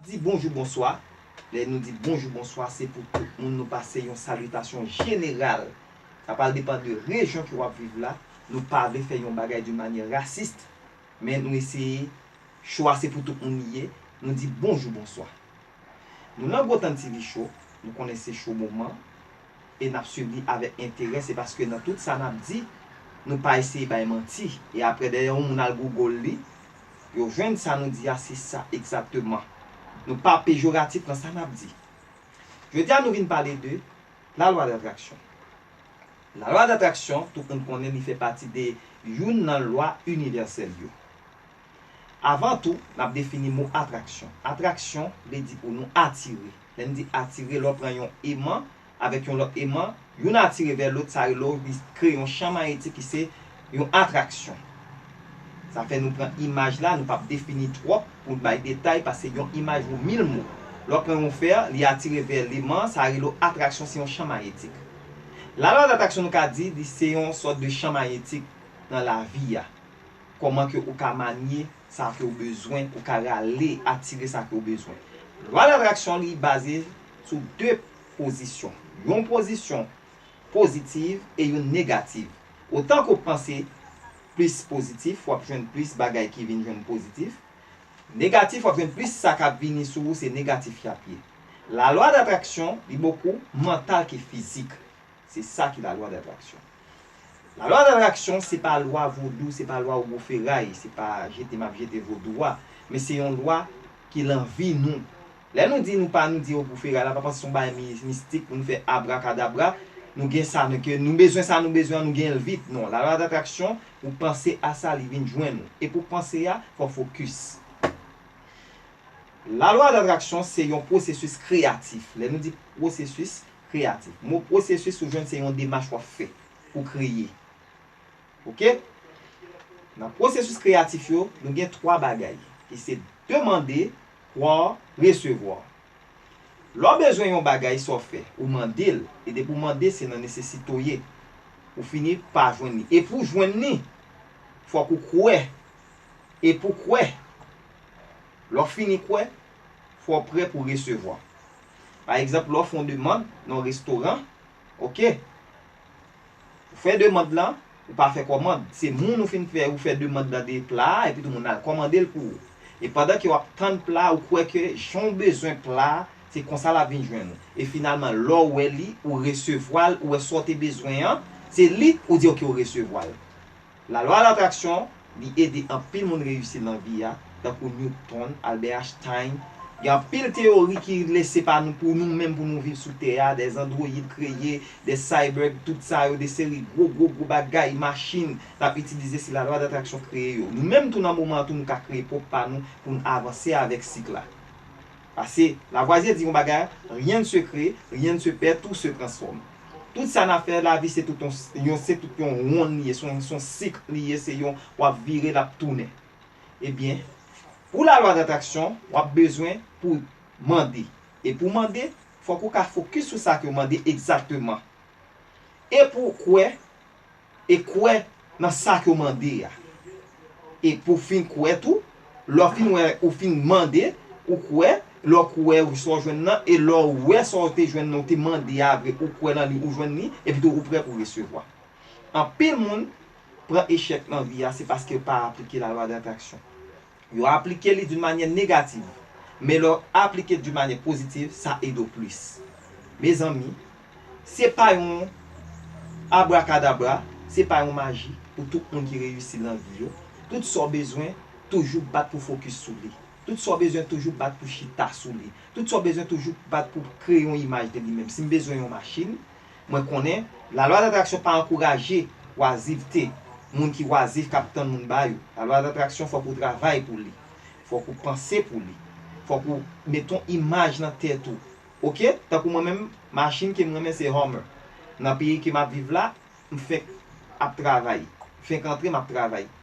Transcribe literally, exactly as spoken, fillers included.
Di bonjou, bonswa. Lè nou di bonjou, bonswa, se pou tout moun nou pase yon salitasyon jeneral. Sa pral depann de rejyon ke w ap viv la. Nou pa vle fè yon bagay de manyè rasis, men nou eseye. Cho a se pou tout moun li ye. Nou di bonjou, bonswa. Nou nan gwo tann T V show, nou konnen se cho moman, e n ap swiv li avèk enterè, se paske nan tout sa n ap di, nou pa eseye bay manti. E apre, dèyè yon moun al Google li, yo jwenn sa nou di a, se sa egzakteman. Nou pa pejoratif nan sa n ap di. Jodi a, nou vin pale de la lwa datraksyon. La lwa datraksyon, tout moun konnen li fè pati de youn nan lwa inivèsèl yo. Avan tou, n ap defini mo atraksyon. Atraksyon vle di pou nou atire. Lè n di atire, lè w pran yon eman avèk yon lòt eman, youn atire vè lòt, sa rele w li kreye yon chan mayetik ki se yon atraksyon. Sa fè nou pran imaj la, nou p ap defini twòp pou bay detay, paske yon imaj vo mil mo. Lè w pran yon fè, li atire vè leman, sa rele w atraksyon, se yon chan mayetik. La lwa datraksyon, nou ka di, li se yon sòt de chan mayetik nan lavi a. Kòman ke ou ka manye sa ke w bezwen, ou ka rale, atire sa ke w bezwen. Lwa datraksyon, li baze sou de pozisyon. Yon pozisyon pozitiv e youn negativ. Otan ke w panse plis pozitif, w ap jwenn plis bagay ki vin jwenn pozitif. Negatif, w ap jwenn plis sa k ap vini sou ou, se negatif y ap ye. La lwa datraksyon, li bokou mantal ke fizik. Se sa ki la lwa datraksyon. La lwa datraksyon, se pa lwa vodou, se pa lwa Ogo Feray, se pa jete m ap jete vodou a, men se yon lwa ki lan vi nou. Lè nou di nou pa, nou di Ogo Feray la, pa panse se yon bagay mi-, mistik pou nou fè abrakadabra, nou gen sa, nou, ke nou bezwen sa, nou bezwen an, nou gen l vit. Non, la lwa datraksyon, ou panse a sa, li vin jwenn ou. E pou panse a, fò w fokis. La lwa datraksyon se yon pwosesis kreyatif. Lè nou di pwosesis kreyatif, mo pwosesis ou jwenn se yon demach w ap fè pou kreye. Oke? Nan pwosesis kreyatif yo, nou gen twa bagay, ki se demande, kwè, resevwa. Lè w bezwen yon bagay, sa w fè, ou mande l, e depi w mande, se nan nesesite w ye. Ou fini pa jwenn li. E pou w jwenn li, fòk ou kwè. E pou kwè, lè w fini kwè, fò w prè pou resevwa. Pa egzanp, lè w fè yon demann nan yon restoran, oke, ou fè demann lan, ou pa fè kòmand. Se moun ou fin fè, ou fè demann lan de pla a, epi tou moun al kòmande l pou ou. E pandan ke w ap tann pla a, ou kwè ke jan w bezwen pla a, se konsa l ap vin jwenn ou. E finalman, lè w wè li, ou resevwa l, ou wè sa w te bezwen an, se li, ou di oke, ou resevwa l. Lalwa datraksyon, li ede anpil moun reyisi nan vi a, tankou Newton, Albert Einstein. Gen anpil teyori ki lese pa nou pou nou menm, pou nou viv sou tè a, des androyid kreye, des cyborg, tout sa yo, de seri gwo, gwo, gwo bagay, machin, n ap itilize, se lalwa datraksyon kreye yo. Nou menm tou nan moman an tou, nou ka kreye pwòp pa nou pou n avanse avèk sik la. Paske Lavoisier di yon bagay, rien ne se crée, rien ne se perd, tout se transforme. Tout sa n ap fè, lavi se tout yon, yon, se tout yon wonn li ye, se yon, se yon sik li ye, se yon, w ap vire, l ap tounen. Ebyen, pou lalwa datraksyon, w ap bezwen pou mande. E pou mande, fòk ou ka fokis sou sa ke w mande egzakteman. E pou w kwè, e kwè nan sa ke w mande a. E pou w fin kwè tou, lè w fin wè, ou fin mande, ou kwè, lè w kwè sa w jwenn nan, e lè w wè sa w te jwenn nan, ou te mande a vre, ou kwè nan li, ou jwenn li, epi tou ou prè pou resevwa. Anpil moun pran echèk nan vi a, se paske yo pa aplike lalwa datraksyon. Yo aplike li d'une manière négative. Men lè w aplike d'une manière positive, sa ede w plis. Mezanmi, se pa yon abrakadabra, se pa yon maji pou tout moun ki reyisi nan vi yo. Tout sa w bezwen, toujou bat pou fokis sou li. Tout sa w bezwen, toujou bat pou chita sou li. Tout sa w bezwen, toujou bat pou kreye yon imaj de li menm. Si m bezwen yon machin, mwen konnen, lalwa datraksyon pa ankouraje wazivte, moun ki wazif k ap tann moun ba yo. Lalwa datraksyon fòk ou travay pou li. Fòk ou panse pou li. Fòk ou met yon imaj nan tèt ou. Oke? Tankou mwen menm, machin ke m renmen se Hummer. Nan peyi ke m ap viv la, m fenk ap travay. Fenk antre, m ap travay.